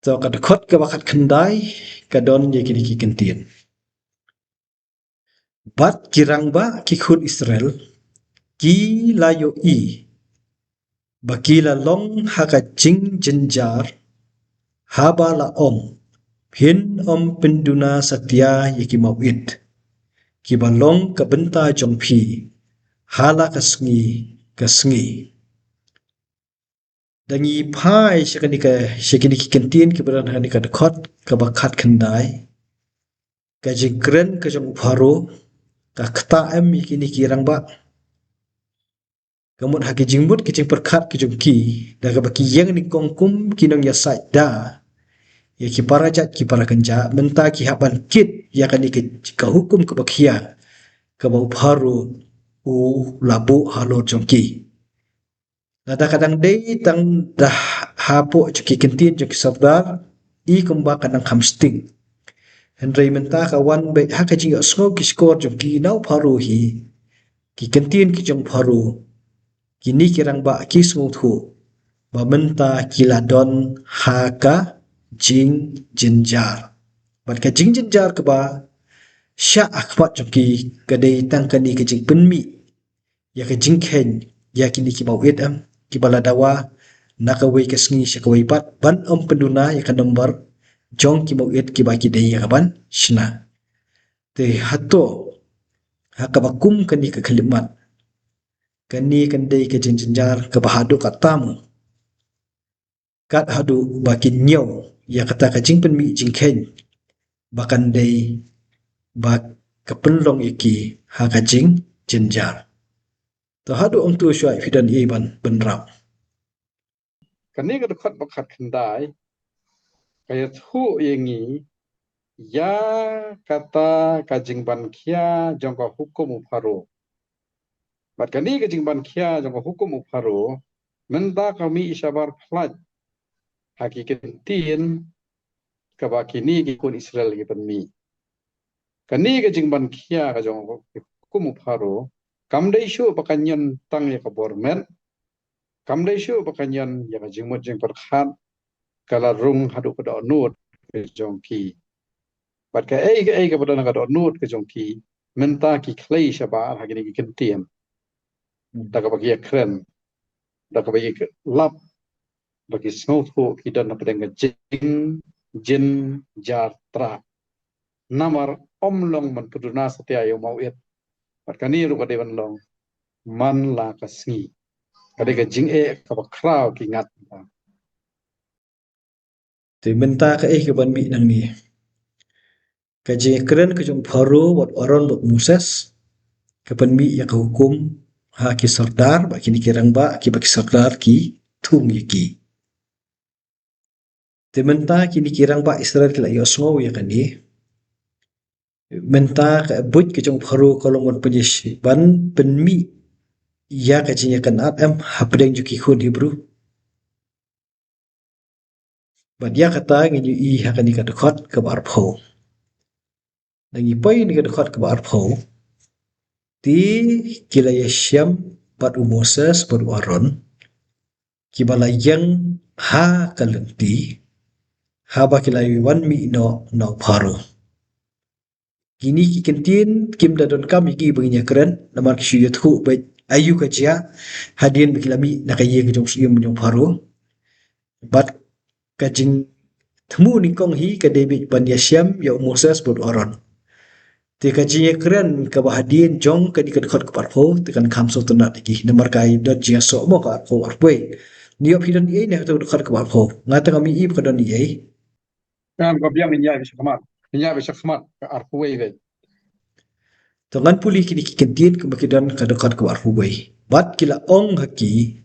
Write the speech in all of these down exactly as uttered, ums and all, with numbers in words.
To ka dkhot kaba khatkhyndai ka don ïa kine ki kyntien. Bad ki rangbah ki khun Israel ki la ïohi ba ki la long ha ka jingjynjar, haba la ong, phin ym pynduna satia ïa ki mawit kiba long ka bynta jong phi ha la ka sngi ka sngi. Da ngi phai sha kane ka, sha kine ki kyntien kiba don ha kane ka dkhot kaba khatkhyndai, ka jingkren ka jong u Pharaoh ka ktah em ïa kine ki rangbah. Ka mut ha ki jingmut ki jingpyrkhat ki jong ki, da kaba ki ïeng nyngkong kum ki nongïasaid da ïa ki para jait ki para kynjah, mynta ki hap ban kit ïa kane ka, ka hukum kaba khia kaba u Pharaoh u la buh halor jong ki. Lada ka dang dei tang da hapoh jong ki kyntien jong ki sordar, i kumba ka nang kham sting. Hynrei mynta ka wan beit ha ka jingïohsngew ki shkor jong ki na u Pharaoh hi, ki kyntien ki jong u Pharaoh, kine ki rangbah ki sngewthuh ba mynta ki la don ha ka jingjynjar. Bad ka jingjynjar kaba shah ha khmat jong ki ka dei tang kane ka jingpynmih ïa ka jingkheiñ ïa kine ki mawit em, kiba la dawa na kawei ka sngi sha kawei pat, ban ym pynduna ïa ka nombar jong ki mawit kiba ki dei ïa kaban shna. Te hato ha kaba kum kane ka khyllipmat, kane kan dei ka jingjynjar kaba haduh katta mo? Kat haduh ba kin ñiew ïa kata ka jingpynmih jingkheiñ ba kan dei ba ka pynlong ïa ki ha ka jingjynjar. To haduh hangto shuwa phi don ei ban bynrap? Kane ka dkhot ba khatkhyndai ka ïathuh ïa ngi ïa kata ka jingban khia jong ka hukum u Pharaoh. Bad kane ka jingban khia jong ka hukum u Pharaoh mynta ka mih shabar phlait ha ki kyntien kaba kine ki khun Israel ki pynmih. Kane ka jingban khia ka jong ka hukum u Pharaoh kam dei shuh ba ka ñion tang ïa ka bor met, kam dei shuh ba ka ñion ïa ka jingmut jingpyrkhat, ka la rung haduh ka dohnud ka jong ki. Bad kaei kaei kaba don ha ka dohnud ka jong ki mynta ki khlei shabar ha kine ki kyntien. Da kaba ki ïakren, da kaba ki lap, ba ki sngewthuh ki don hapdeng ka jingjynjar trah. Namar ym long ban pynduna satia ïa u mawit. Bad kane ruh ka dei ban long man la ka sngi. Ka dei ka jingeh kaba khraw ki ngat. Te mynta kaei kaban mih nangne? Ka jingkren ka jong Pharaoh bad Aaron bad Moses ka pynmih ïa ka hukum ha ki sordar, bad kine ki rangbah kiba ki sordar ki thung ïa ki. Te mynta kine ki rangbah Israel ki la ïohsngew ïa kane. Mynta ka buit ka jong Pharaoh ka long ban pynïash-, ban pynmih ïa ka jingïakynad em hapdeng jong ki khun Hebru. Bad ïa kata ngin ïohi ha kane ka dkhot kaba arphew. Da ngi poi kane ka dkhot kaba arphew. Te ki la ïashem bad u Moses bad u Aaron, kiba la ïeng ha ka lynti, haba ki la wan mih noh na u Pharaoh. Kine ki kyntien kim da donkam ïa ki ba ngin ïakren, namar ki shu ïathuh beit aïu ka jia hadien ba ki la mih na ka ïing ka jong u syiem jong u Pharaoh. Bad ka jingthmu nyngkong hi ka dei beit ban ïashem ïa u Moses bad u Aaron. Te ka jingïakren kaba hadien jong kane ka dkhot kaba arphew te kan kham sngewtynnat ïa ki, namar ka don jingïasoh mo ka arphew arphew wei. Ngi ïoh phi don ei na ka dkhot kaba arphew? Nga te ngam ïohi ba ka don ei. Kan ka biang, ngin ïa bishar khmat. Ngin ïa bishar khmat ka arphew wei. To ngan pule kine ki kyntien kumba ki don ha ka dkhot kaba arphew wei. Bad ki la ong ha ki,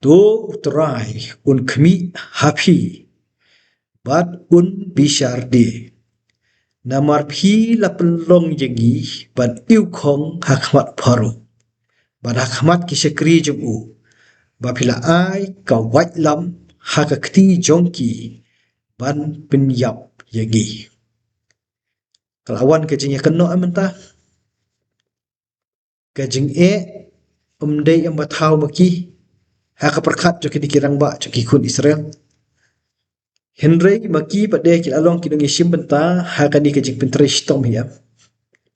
to U Trai un khmih ha phi, bad un bishar de. Namar phi la pynlong ïa ngi ban iwkhong ha khmat Pharaoh, bad ha khmat ki shakri jong u, ba phi la ai ka waitlam ha ka kti jong ki ban pynïap ïa ngi. Ka la wan ka jingïakynnoh mynta. Ka jingeh ym dei em ba thaw ma ki ha ka pyrkhat jong kine ki rangbah jong ki khun Israel. Hynrei ma ki pat de ki la long ki nongïashim bynta ha kane ka jingpyntrei shitom hi em.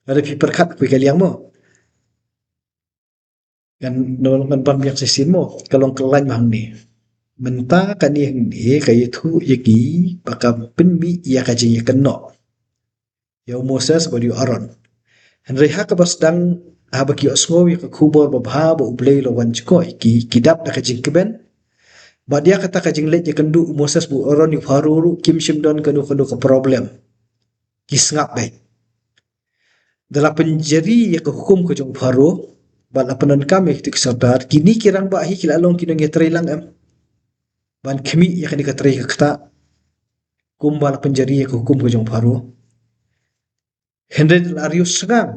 Lada phi pyrkhat kawei ka liang mo. Ngan, ngan ban biang shisien mo. Ka long ka lain ma hangne. Mynta kane hangne ka ïathuh ïa ki ba ka pynmih ïa ka jingïakynnoh ïa u Moses bad ïa u Aaron. Hynrei ha kaba sdang, haba ki ïohsngew ïa ka khubor babha ba U Blei u la wan jngoh ïa ki, ki dap da ka jingkmen. Bad ïa kata ka jingleit ïakynduh u Moses bad u Aaron ïa u Pharaoh ruh kim shym don kano kano ka problem. Ki sngap beit. Da la pynjari ïa ka hukum ka jong u Pharaoh, bad la pyndonkam ïa kito ki sordar, kine ki rangbah hi ki la long ki nongïatreilang em. Ban khmih ïa kane ka trei ka ktah. Kumba la pynjari ïa ka hukum ka jong u Pharaoh. Hynrei da la riewsngaw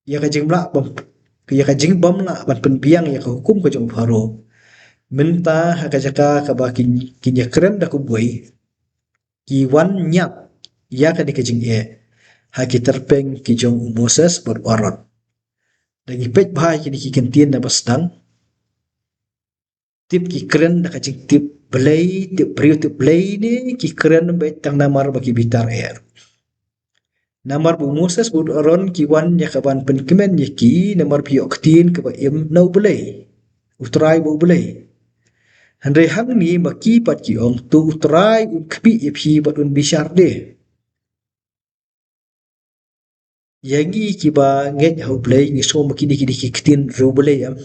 ïa ka jingbym lah ban, ïa ka jingbym lah ban pynbiang ïa ka hukum ka jong u Pharaoh. Mynta ha ka jaka kaba kin, kin ïakren da kawei, ki wan ñiad ïa kane ka jingeh ha ki tyrpeng ki jong u Moses bad u Aaron. Da ngi peit bha ïa kine ki kyntien naba sdang. Tip ki kren da ka jingtip Blei, tip briew tip Blei ne ki kren beit tang namar ba ki bitar eh. Namar ba u Moses bad u Aaron ki wan ïa ka ban pynkmen ïa ki, namar ba ki ïoh ktien kaba im na U Blei. U Trai ba U Blei. Hynrei hangne ma ki pat ki ong, to U Trai un khmih ïa phi bad un bishar de. Ïa ngi kiba ngeit ha U Blei ngi sngew ma kine ki dei ki ktien riewblei em.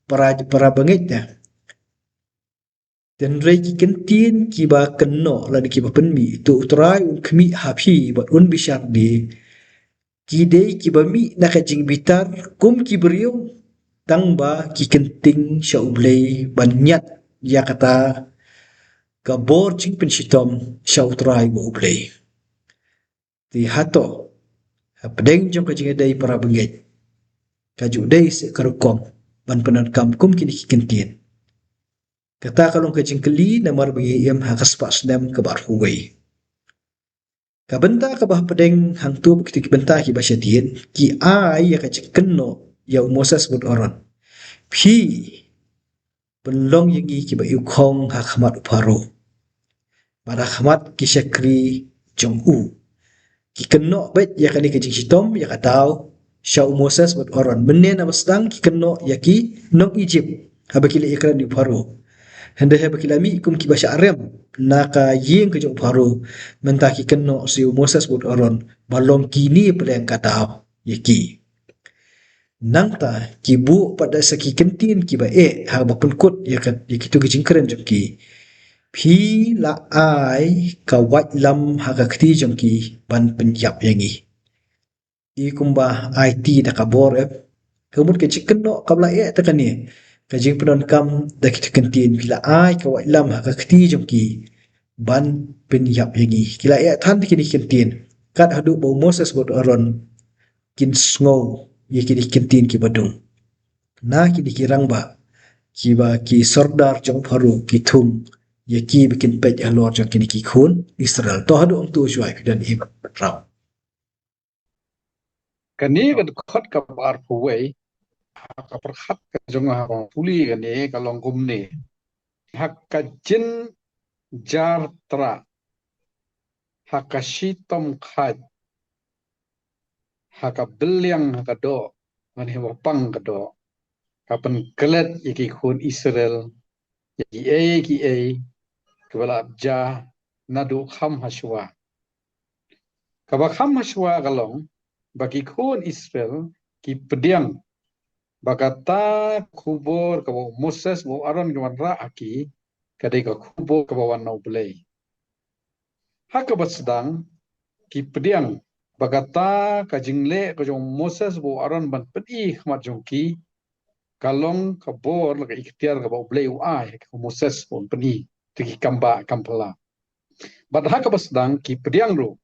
Para, para bangeit da. Hynrei ki kyntien kiba kynnoh lane kiba pynmih, to U Trai un khmih ha phi bad un bishar de. Ki dei kiba mih na ka jingbitar kum ki briew, tang ba ki kynting sha U Blei ban ñiad ïa kata ka bor jingpynshitom sha U Trai ba U Blei. Te hato hapdeng jong ka jingïadei para bangeit, ka ju dei seh ka rukom ban pyndonkam kum kine ki kyntien? Kata ka long ka jingkylli namar ba ngi im ha ka spah snem kaba arphew wei. Ka bynta kaba hapdeng hangto bad kito ki bynta kiba shadien, ki ai ïa ka jingkynnoh ïa u Moses bad Aaron. Phi pynlong ïa ngi kiba iwkhong ha khmat u Pharaoh bad ha khmat ki shakri jong u. Ki kynnoh beit ïa kane ka jingshitom ïa ka daw sha u Moses bad Aaron. Mynne naba sdang ki kynnoh ïa ki nong Egypt haba ki la ïakren ïa u Pharaoh. Hynrei haba ki la mih kum kiba shah rem na ka ïing ka jong u Pharaoh, mynta ki kynnoh sha u Moses bad Aaron ba long kine pdeng ka daw ïa ki. Nangta ki buh pat da sa ki kyntien kiba eh haba pynkut ïa ka, ïa kito ki jingkren jong ki. Phi la ai ka waitlam ha ka kti jong ki ban pynïap ïa ngi. I kumba aiti da ka bor eh. Ka mut ka jingkynnoh kaba la eh ta kane. Ka jingpyndonkam da kito ki kyntien, phi la ai ka waitlam ha ka kti jong ki ban pynïap ïa ngi. Ki la eh than da kine ki kyntien. Kat haduh ba u Moses bad Aaron kin sngew ïa kine ki kyntien kiba dung. Na kine ki rangbah kiba ki sordar jong u Pharaoh ki thung ïa ki ba kin peit halor jong kine ki khun Israel. To haduh hangto shuwa phi don im ram. Kane ka dkhot kaba arphew wei, ha ka pyrkhat ka jong nga haba pule kane ka long kumne. Ha ka jynjar trah, ha ka shitom khait, ha ka bylliang ha ka doh, lane ha ba pang ka doh, ka pynklet ïa ki khun Israel ïa kiei kiei kiba la ap jia naduh kham hashwa. Kaba kham hashwa ka long ba ki khun Israel ki pdiang ba kata ka khubor kaba u Moses bad u Aaron ki wanrah ha ki, ka dei ka khubor kaba wan na U Blei. Ha kaba sdang ki pdiang ba kata ka jingleh ka jong u Moses bad u Aaron ban pyni ha khmat jong ki, ka long ka bor, la ka iktiar kaba U Blei u ai ha u Moses ban pyni, te ki kam bah kam phylla. Bad ha kaba sdang ki pdiang ruh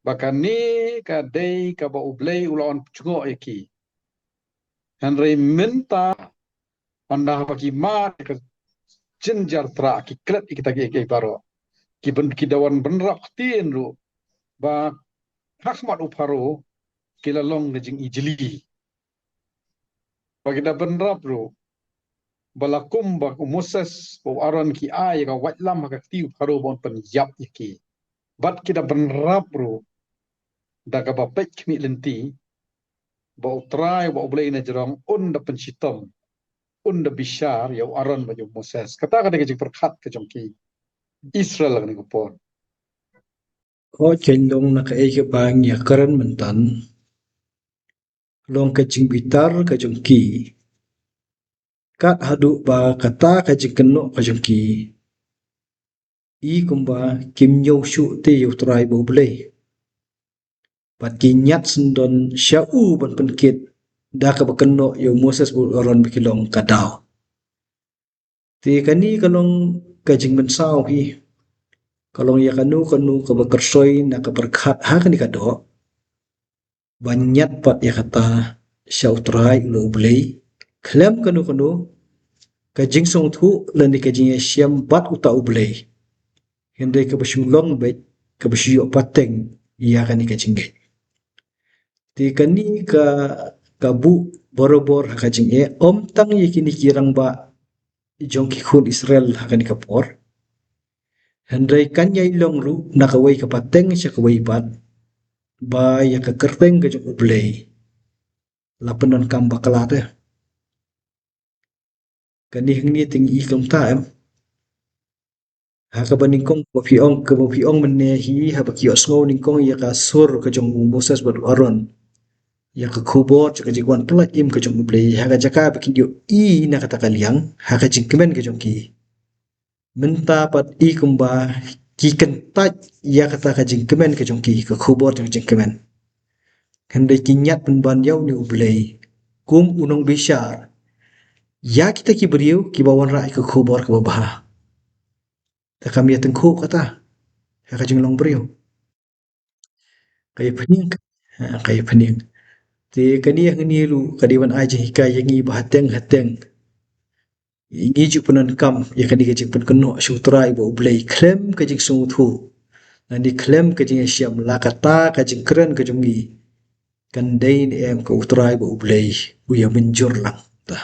ba kane ka dei kaba U Blei u la wan jngoh ïa ki. Hynrei mynta, ynda ba ki mad ïa ka jynjar trah, ki klet ïa kita kiei kiei baroh, ki byn, ki da wan bynrap ktien ruh ba ha khmat u Pharaoh ki la long ka jingijli. Ba ki da bynrap ruh ba la kum ba u Moses bad u Aaron ki ai ïa ka waitlam ha ka kti u Pharaoh ba un pynïap ïa ki. Bad ki da bynrap ruh da kaba peit khmih lynti ba U Trai, ba U Blei na jrong un da pynshitom, un da bishar ïa u Aaron bad ïa u Moses. Kata ka dei ka jingpyrkhat ka jong ki Israel ha kane ka por. Hooid, kan long na kaei kaba ngi ïa kren mynta, long ka jingbitar ka jong ki, kat haduh ba kata ka jingkynnoh ka jong ki i kumba kim ñiew shuh te ïa U Trai bad U Blei. Bad ki ñiad syndon sha u ban pynkit da kaba kynnoh ïa u Moses bad u Aaron ba ki long ka daw. Te kane ka long ka jingmynsaw hi. Ka long ïa kano kano kaba kyrsoi na ka pyrkhat ha kane ka doh, ban ñiad pat ïa kata sha U Trai, U Blei, khlem kano kano ka jingsngewthuh lane ka jingïashem bad uta U Blei. Hynrei kaba shu long beit, kaba shu ïoh pateng ïa kane ka jingngeit. Te kane ka, ka buh barabor ha ka jingeh, ym tang ïa kine ki rangbah jong ki khun Israel ha kane ka por, hynrei kan ïai long ruh na kawei ka pateng sha kawei pat, ba ïa ka kyrteng ka jong U Blei la pyndonkam bakla te. Kane hangne te ngi i kumta, em? Ha kaba nyngkong, ba phi ong, kaba phi ong mynne hi, haba ki ïohsngew nyngkong ïa ka sur ka jong u Moses bad u Aaron, ïa ka khubor jong ka jingwan pyllait im ka jong U Blei, ha ka jaka ba kin ïohi na kata ka liang, ha ka jingkmen ka jong ki, mynta pat i kumba ki kyntait ïa kata ka jingkmen ka jong ki, ka khubor jong ka jingkmen. Hynrei ki ñiad pynban ïa une U Blei kum u nongbishar ïa kita ki briew kiba wanrah ïa ka khubor kaba bha. Te kam ïa tyngkhuh kata ha ka jinglong briew. Ka ïa pynïeng, ha, ka ïa pynïeng. Te kane hangne ruh ka dei ban ai jinghikai ïa ngi ba hateng hateng ngi ju pyndonkam ïa kane ka jingpynkynnoh sha U Trai bad U Blei khlem ka jingsngewthuh, lane khlem ka jingïashem, la kata ka jingkren ka jong ngi kan dei ne em, ka U Trai bad U Blei u ïa mynjur lang ta.